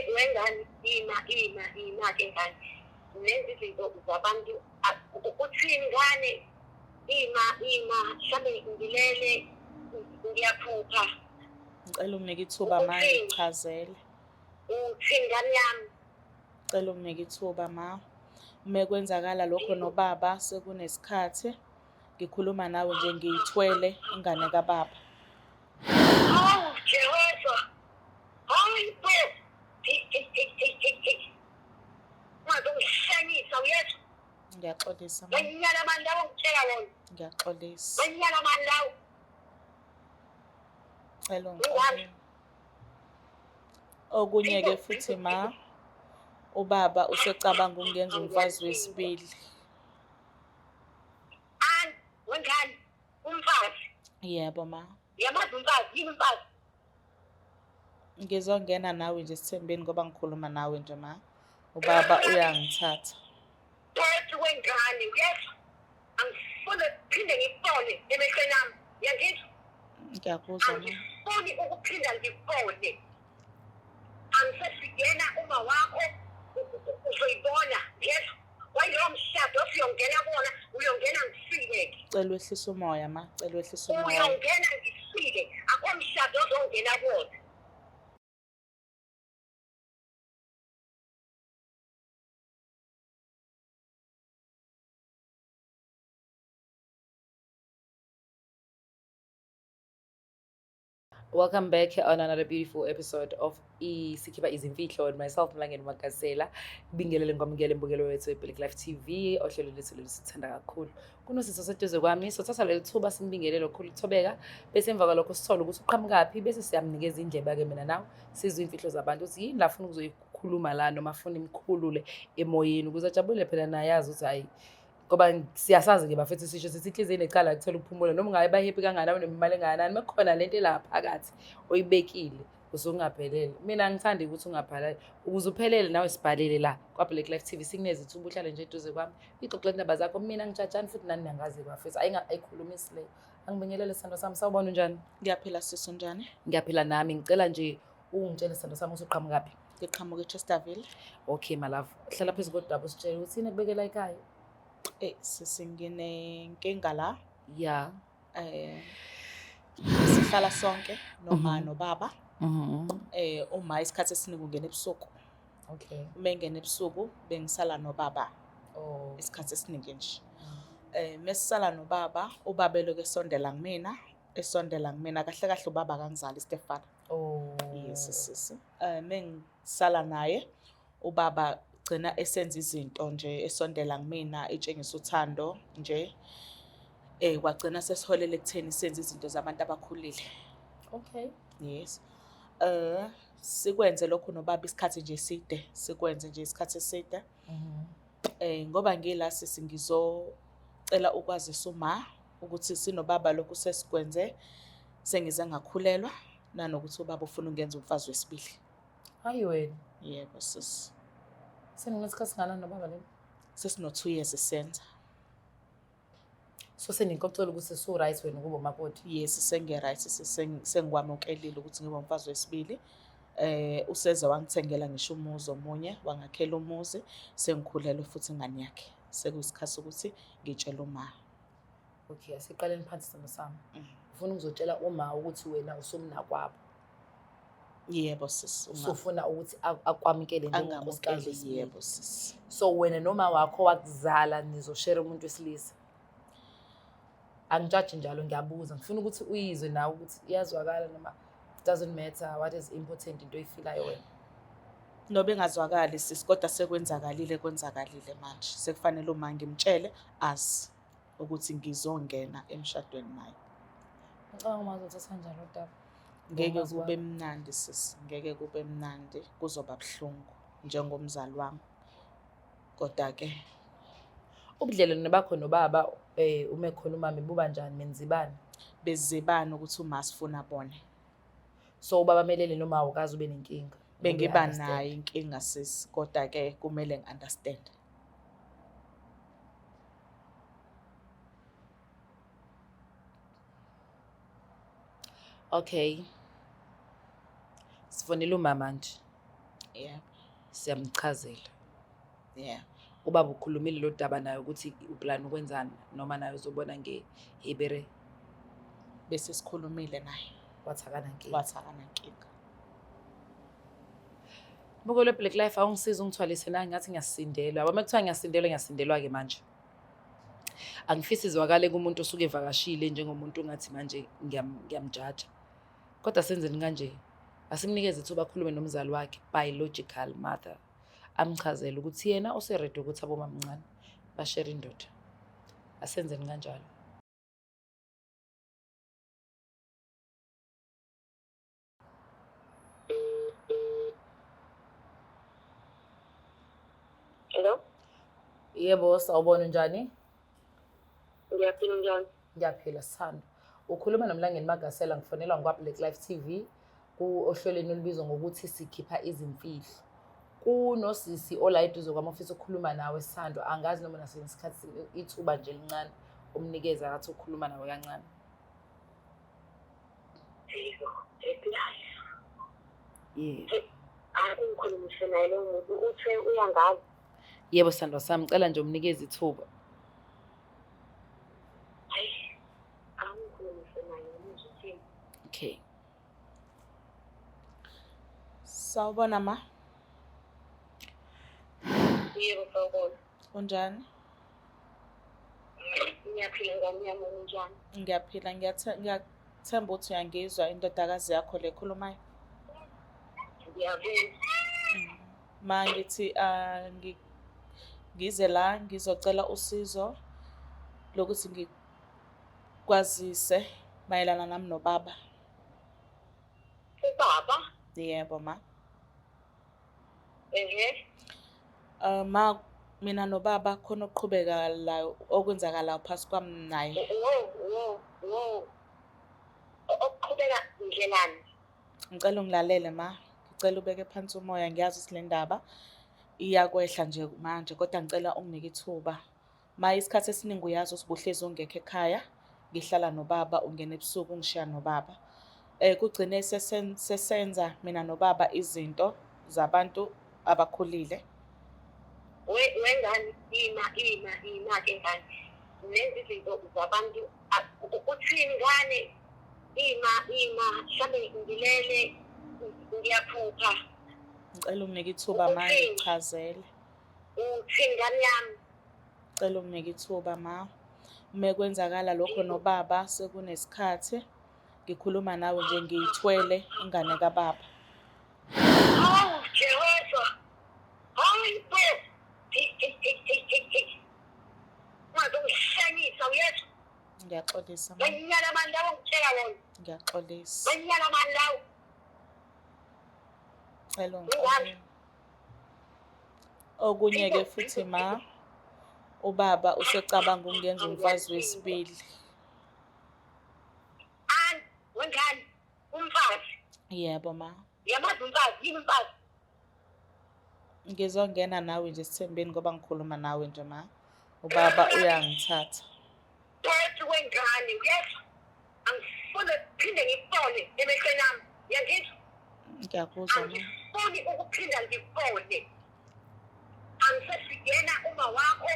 Wengane, ima ima ima-ke ngane, nenza izinto zabantu. Uthini ngane? Ima ima, mhlambe ngilele, ngiyaphupha. Ngicela unginike ithuba ma, ngichazele. Uthini ngane yami? Ngicela unginike ithuba ma. Uma kwenzakala lokho nobaba sekunesikhathi ngikhuluma nawe nje, ngiyithwele ingane kababa. Hawu Jehova. Hayi bo. Hey hey hey hey hey hey. Ungazongihlanyisa, uyezwa? Ngiyaxolisa ma. Manyala mani lawo ngitshela wona. Ngiyaxolisa. Manyala mani lawo. Cela ungixolele. Okunye-ke futhi ma, ubaba usecabanga ukungenza umfazi wesibili. An, wengane, umfazi. Yebo ma. Uyamazi umfazi, yini umfazi? Ngizongena nawe nje esithembeni ngoba ngikhuluma nawe nje ma. Ubaba uyangithatha. Phethu wengane, uyezwa? Angifuni ukuphinde ngikubone emehlweni ami. Uyangizwa? Ngiyakuzwa ma. Angifuni ukuphinda ngikubone. Angisesiyena uma wakho, uzoyibona, uyezwa? Wayilowo mshado osuyongena kuwona, uyongena ngifile-ke. Cela wehlise umoya ma, cela wehlise umoya. Uyongena ngifile, akho mshado ozongena kuwona. Welcome back on another beautiful episode of Isikhipha Izimfihlo with myself, Mlangeni Magasela. Bingelele ngikwamukele mbukelo wethu eBlack Life TV, ohlelo lethu lolu sithanda kakhulu. Kunosisi oseduze kwami, sothatha leli thuba simbingelele okukhulu ukuthobeka, bese emva kwalokho sithole ukuthi uqhamukaphi, bese siyamnikeza indleba-ke mina nawe, sizwe iy'mfihlo zabantu ukuthi yini la afuna ukuzoyikhuluma la noma afuna imkhulule emoyeni ukuze ajabule phela naye azi ukuthi hhayi, ngoba siyasazi-ke bafethu, sisho sithi inhliziyo inecala kuthola ukuphumula, noma ungabe ba-happy kangakanani unemali engakanani, uma kukhona lento ela phakathi oyibekile usuke ungaphelele. Mina angithandi ukuthi ungaphelele, ukuze uphelele nawe sibhalele la kwa-Black Life TV, sikuneze ithuba uhlale nje eduze kwami ixoxe indaba zakho. Mina ngijajani futhi nani nangazi bafethu, ayikhulumisi leyo. Angibingelele sithando sami, sawubona, unjani? Ngiyaphila sisi, unjani? Ngiyaphila nami. Ngicela nje ungitshele sithando sami ukuthi uqhamukaphi. Ngiqhamuka eChesterville. Okay my love, hlala phezu kodaba usitshele ukuthi yini ekubekela ekhaya. Sisi, nginenkinga la. Sihlala sonke noma nobaba. Uma isikhathi esiningi ungena ebusuku. Uma engena ebusuku bengisala nobaba. Isikhathi esiningi nje. Mesisala nobaba, ubaba elokhu esondela kumina, esondela kumina. Kahle kahle ubaba akangizali, stepfather. Yes sisi. Mengisala naye ubaba gcina esenza izinto nje, esondela kumina, etshengisa uthando nje. Kwagcina sesiholela ekutheni senze izinto zabantu abakhulile. Yes. Sikwenze lokho nobaba isikhathi nje eside, sikwenze nje isikhathi eside. Ngoba ngila sisi ngizocela ukwazisa uma ukuthi sinobaba lokhu sesikwenze, sengize ngakhulelwa, nanokuthi ubaba ufuna ungenza umfazi wesibili. Hayi wena. Yebo sisi. Seninesikhathi singanani nobaba lelo? Sesino 2 years senza. So seninkoxela ukuthi su right wena ukuba umakoti? Yes, senge right, sengikwamukelile ukuthi ngibe umfazi wesibili. Useze wangithengela ngisho umuzi omunye, wangakhela umuzi, sengikhulelwe futhi ingane yakhe. Sekuyisikhathi sokuthi ngitshele uma. Okay, asiqaleni phansi sithando sami. Ufuna ukuzotshela uma ukuthi wena usumnakwabo. Yebo sis. Usufuna ukuthi akwamukele njengonkosikazi wesibili. Yebo sis. So wena noma wakho wakuzala nizoshare umuntu wesilisa. Angijaji njalo, ngiyabuza, ngifuna ukuthi uyizwe nawe ukuthi iyazwakala noma it doesn't matter, what is important into oyifilayo wena. Nobe engazwakali sis, kodwa sekwenzakalile, kwenzakalile manje. Sekufanele uma ngimtshele azi ukuthi ngizongena emshadweni naye. Ngicabanga uma uzothatha kanjani udaba. Ngeke Ngomazi kube wakho. mnandi sis, ngeke kube mnandi, kuzoba buhlungu njengomzali wami. Kodwa ke ubudlelwane bakho nobaba uma ekhona umama buba njani, nenzibani? Bezibani ukuthi uma sifuna bone. So ubaba melele noma awukazi ube nenkinga? Bengiba nayo inkinga sis, kodwa ke kumele ngi-understand. Okay. Sifonela umama nje. Yeah. Siyamchazela. Yeah. Ubaba ukhulumile lo daba naye ukuthi uplan ukwenzani noma naye uzobona ngehebere? Bese sikhulumile naye. Wathi akanankinga. Wathi akanankinga. Buko le Black Life awungisiza ungithwalise na ngathi ngiyasindelwa. Yabo mekuthiwa ngiyasindelwa ngiyasindelwa ke manje. Angifisi izwakale kumuntu osuke evakashile njengomuntu ongathi manje ngiyamjaja. Kodwa senzeni kanje? Asimnikeze ithuba akhulume nomzali wakhe, biological mother. Amchazele ukuthi yena useready ukuthi abomamncane bashere indoda. Asenzeni kanjalo. Hello? Yebo, sawubona, unjani? Ngiyaphila, njani? Ngiyaphila, sithando. Ukhuluma noMlangeni Magasela, ngifonelwa ngwa Black Life TV ku ohlelweni olubizwa ngokuthi sikhipha izimfihlo. Kunosisi ola eduze kwami ofisa ukukhuluma nawe, sithando. Angazi noma naso isikhathi, ithuba nje elincane umnikeze akathi ukukhuluma nawe kancane. Yebo, Black Life. Yebo. Akungikhulumise naye lo muntu, uthe uyangazi. Yebo, sithando sami, ngicela nje umnikeze ithuba. Hayi, angikhulumise naye ngimuzwe uthini. Okay. Sawubona ma. Yebo, sawubona. Unjani? Ngiyaphila, ngane yami, unjani? Ngiyaphila, ngiyathemba ukuthi uyangizwa, indodakazi yakho le khulumayo. Ngiyakuzwa. Ma, ngithi ngize la ngizocela usizo lokuthi ngikwazise mayelana nami nobaba. Ubaba? Yebo ma. Ehhe. Ma, mina nobaba khona okuqhubeka la okwenzakalayo phasi kwami naye. Wo, wo, wo. Okuqhubeka ndlelani? Ngicela ungilalele ma. Ngicela ubeke phansi umoya, ngiyazi ukuthi le ndaba iyakwehla nje manje, kodwa ngicela unginike ithuba. Ma, isikhathi esiningi uyazi ukuthi ubuhlezi ungekho ekhaya, ngihlala nobaba, ungena ebusuku ungishiya nobaba. Kugcine sesenza mina nobaba izinto zabantu abakhulile. Wengane, ima, ima, ima ke ngane. Nenza izinto zabantu, uthini ngane? Ima, ima, mhlambe ngilele, ngiyaphupha. Ngicela unginike ithuba ma, ngichazele. Uthini ngane yami? Ngicela unginike ithuba ma. Uma kwenzakala lokho nobaba sekunesikhathi ngikhuluma nawe nje ngiyithwele ingane kababa. Hawu Jehova. Hayi bo. Ungazongihlanyisa uyezwa? Ngiyaxolisa ma. Manyala mani lawo ngitshela wona. Ngiyaxolisa. Manyala mani lawo. Ngicela ungixolele. Okunye-ke futhi ma, ubaba usecabanga ukungenza umfazi wesibili. Ani, wengane, umfazi. Yebo ma. Uyamazi umfazi, yini umfazi? Ngizongena nawe nje esithembeni ngoba ngikhuluma nawe nje ma. Ubaba uyangithatha. Phethu wengane, uyezwa? Angifuni ukuphinde ngikubone emehlweni ami. Uyangizwa? Ngiyakuzwa ma. Angifuni ukuphinda ngikubone. Angisesiyena uma wakho,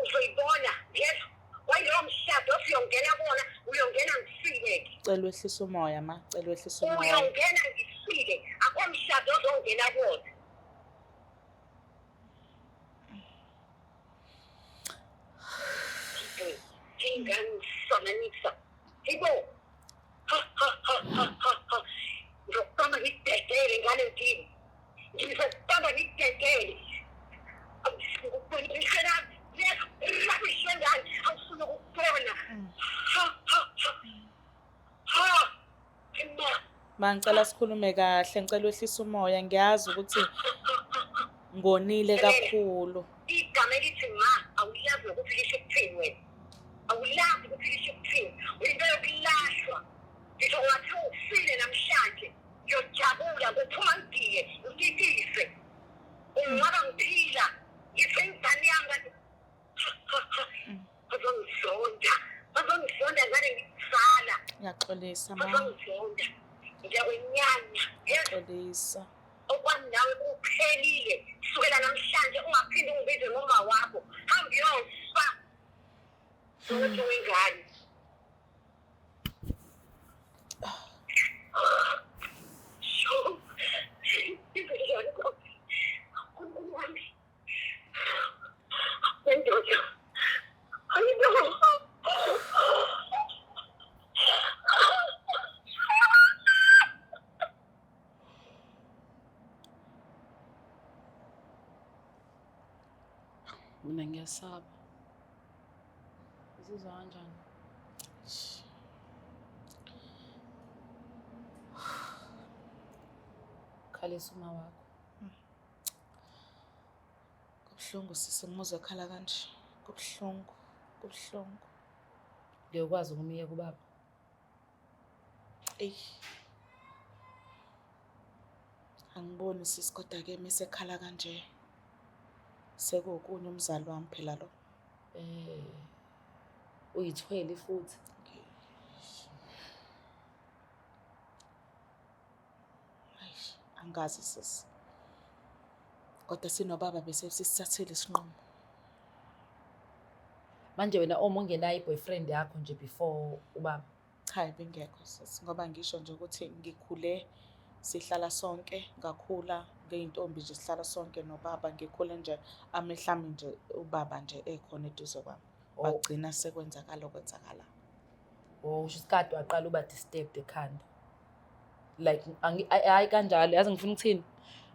uzoyibona, uyezwa? Wayilowo mshado othi uyongena kuwona, uyongena ngifile-ke. Cela wehlise umoya ma, cela wehlise umoya. Uyongena ngifile, akho mshado ozongena kuwona. Nginganisananisa. Yibo. Ha ha ha ha ha ha. Ngizokubamba ngikudedele ngane ndini. Ngizokubamba ngikudedele. Angifuni ukubona emehlweni ami. Uyezwa? Rubbish wengane. Angifuni ukukubona. Ha ha ha. Ha. Ma. Ma, ngicela sikhulume kahle, ngicela wehlise umoya. Ngiyazi ukuthi ngonile kakhulu. Igama elithi ma awulazi nokuthi lisho ukuthini wena. Awulazi ukuthi lisho ukuthini. Uyinto yokulahlwa. Ngisho ungathiwa ufile namhlanje, ngiyojabula ngophuma ngidiye, ngikikise. Ungaba ngiphila, ngiphe ingane yami kanti bazongizonda. Bazongizonda ngane ngikuzala. Ngiyaxolisa ma. Bazongizonda. Ngiyakwenyanya. Yezwa? Ngiyaxolisa. Okwami nawe kuphelile. Sukela namhlanje ungaphinde ungibize ngoma wakho. Hamba uyofa. Ukuthi wengane. Sho. Izwe Nkulunkulu wami. Wendoda. Hayibo. Mina ngiyasaba. Uzizwa kanjani? Khalisa uma wakho. Kubuhlungu sisi ngimuzwa ekhala kanje. Kubuhlungu, kubuhlungu. Ngeke ukwazi ukumiyeka ubaba. Eyi. Angiboni sisi kodwa ke mesekhala kanje. Sekuwukunye umzali wami phela lo. Uyithwele futhi. Eish, angazi sisi. Kodwa sinobaba bese sisithathile isinqumo. Manje wena uma ungenayo i-boyfriend yakho nje before ubaba? Cha, ibingekho sisi, ngoba ngisho nje ukuthi ngikhule sihlala sonke, ngakhula ngeyintombi nje sihlala sonke nobaba, ngikhule nje amehlo ami nje ubaba nje ekhona eduze kwami. Bagcina sekwenzakala okwenzakala. Oh, usho isikade waqala uba disturbed ekhanda. Like hayi kanjalo, yazi ngifuna ukuthini?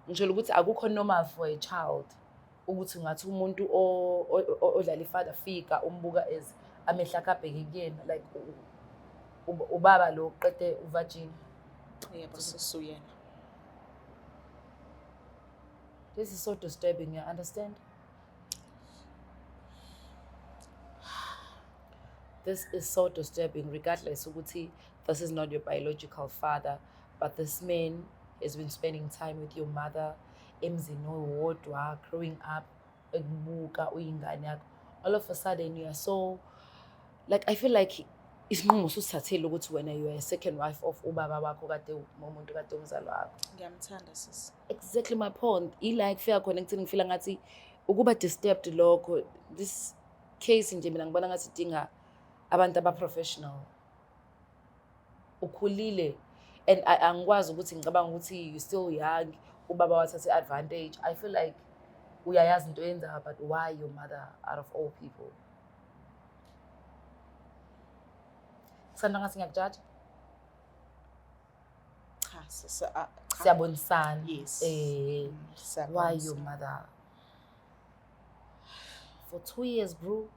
Ngisholo ukuthi akukho normal for a child ukuthi ngathi umuntu odlala i-father figure umbuka as amehlo akhe abheke kuyena, like ubaba lo qede uvagina. Yebo, sisi uyena. This is so disturbing, you understand? This is so disturbing, regardless ukuthi this is not your biological father, but this man has been spending time with your mother, emzini owodwa, growing up, ekubuka uyingane yakho. All of a sudden you are so, like I feel like isinqumo usithathile ukuthi wena you are a second wife of ubaba wakho kade umuntu kade umzali wakho. Ngiyamthanda sisi. Exactly my point. Ila kufika khona ekutheni ngifila ngathi ukuba disturbed lokho. This case nje mina ngibona ngathi idinga abantu aba-professional. Ukhulile and angikwazi ukuthi ngicabanga ukuthi you still young, ubaba wathatha i-advantage. I feel like uyayazi into oyenzayo, but why your mother out of all people? Kusanda ngathi ngiyakujaja? Cha, sisi, cha. Siyabonisana. Yes. Why your mother? For 2 years, bro.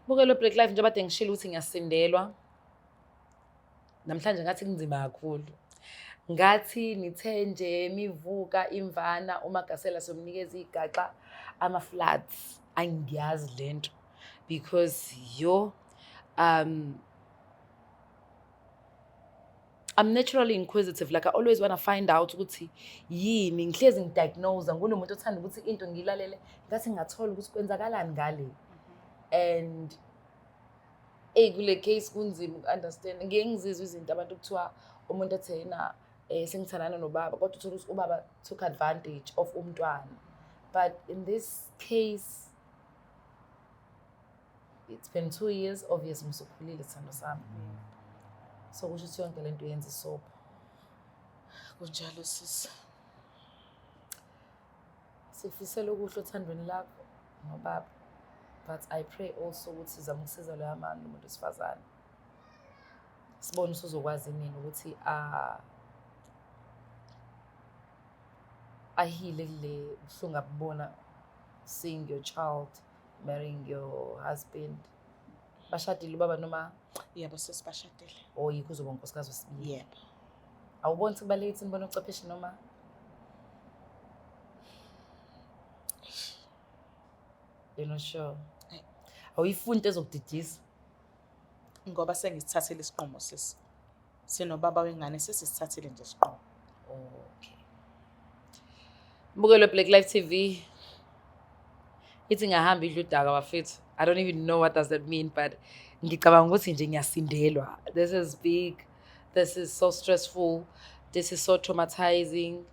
Bukelo Black Life njengoba ngishilo ukuthi ngiyasindelwa. Namhlanje ngathi kunzima kakhulu. Ngathi nithe nje mivuka imvana uMagasela somnikeza igaxa ama floods. Angiyazi lento because yo I'm naturally inquisitive, like I always want to find out ukuthi yini, ngihlezi ngidiagnose, ngunomuntu othanda ukuthi into ngiyilalele ngathi ngingathola ukuthi kwenzakalani ngale. And hey, kule case kunzima uku-understand. Ngiye ngizizwe izinto abantu kuthiwa umuntu ethe yena sengithandana nobaba, kodwa uthola ukuthi ubaba took advantage of umntwana. But in this case it's been 2 years, obviously ngisokhulile sithando sami. So kusho ukuthi yonke lento yenza isopho. Kunjalo sisi. Sifisela okuhle othandweni lakho nobaba. But I pray also ukuthi sizame ukusiza loya mama nomuntu wesifazane. Sibone usuzokwazi nini ukuthi ahile kule buhlungu abubona seeing your child marrying your husband. Bashadile ubaba noma? Yebo, sesibashadile. Oh, yikho uzoba unkosikazi wesibili. Yebo. Awuboni ukuthi kubalulekile ukuthi nibone uchwepheshe noma? You're not sure? Awuyifuni into ezokudidisa? Ngoba sengisithathile isinqumo sisi. Sinobaba wengane sesisithathile nje isinqumo. Okay. Mbukelo Black Life TV. Ithi ngahamba idla udaka, bafethu. I don't even know what does that mean, but ngicabanga ukuthi nje ngiyasindelwa. This is big. This is so stressful. This is so traumatizing.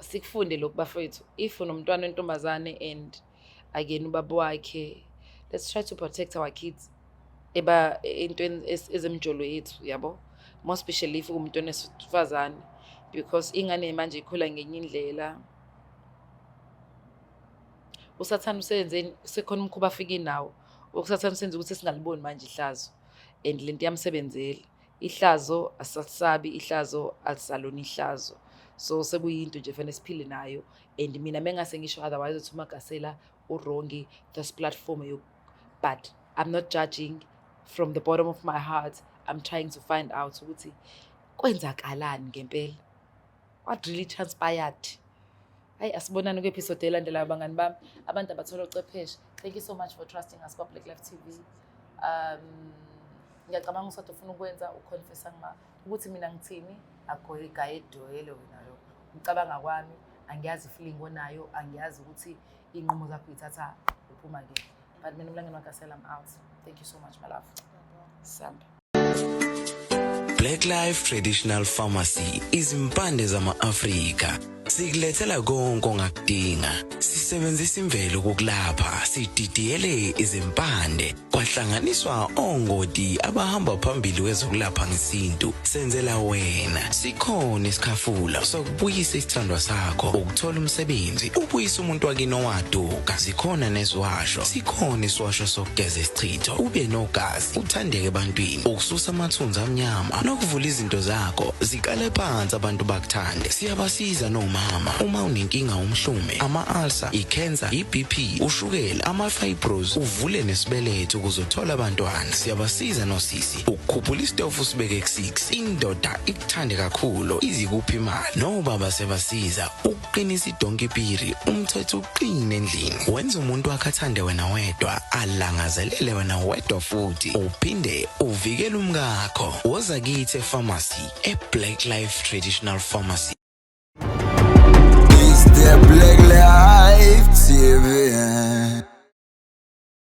Sikufunde lokhu, bafethu. If unomntwana wentombazane and again ubaba wakhe, let's try to protect our kids eba entweni ezemjolo yethu, yabo, more especially if uwumntwana wesifazane, because ingane manje ikhula ngenye indlela. Usathane usenzeni? Sekhona umkhuba afike nawo. Ukusathane usenza ukuthi singaliboni manje ihlazo, and lento iyamsebenzela. Ihlazo asalisabi, ihlazo alisalona ihlazo, so sekuyinto nje fanele siphile nayo. And mina mengase ngisho otherwise uthi uMagasela u-wrong, this platform, but I'm not judging. From the bottom of my heart, I'm trying to find out ukuthi kwenzakalani ngempela, what really transpired. Hayi, asibonani kwi-episode elandelayo, bangani bami, abantu abathola ucwepheshe. Thank you so much for trusting us kwa-Black Life TV. Ngiyacabanga usade ufuna ukwenza u-confessa kuma ukuthi mina ngithini, agoyigayedoyele wena lo ucabanga kwami. Angiyazi i-feeling onayo, angiyazi ukuthi iy'nqumo zakho uyithatha uphuma ke, but mina uMlangeni Wagasela, I'm out. Thank you so much, my love. Sambe. Black Life Traditional Pharmacy, izimpande zama-Afrika. Sikulethela konke ongakudinga. Sisebenzisa imvelo ukukulapha, sididiyele izimpande, kwahlanganiswa ongoti abahamba phambili kwezokulapha ngesintu. Senzela wena. Sikhona isikhafula sokubuyisa isithandwa sakho, ukuthola umsebenzi, ubuyisa umuntu wakini owaduka. Zikhona neziwasho. Sikhona isiwasho sokugeza isichitho, ube nogazi, uthandeke ebantwini, ukususa amathunzi amnyama nokuvula izinto zakho ziqale phansi, abantu bakuthande. Siyabasiza nomama uma unenkinga, umhlume, ama-ulcer, i-cancer, i-BP, ushukela, ama-fibros, uvule nesibeletho ukuze uthole abantwana. Siyabasiza nosisi ukukhuphula isitofu sibeke ku-6, indoda ikuthande kakhulu, izikuphi imali. Nobaba sebasiza ukuqinisa idonkipiri, umthetho uqine endlini, wenza umuntu wakhe athande wena wedwa, alangazelele wena wedwa, futhi uphinde uvikele umkakho. Woza kithi e-pharmacy, e-Black Life Traditional Pharmacy. It's the Black Life TV.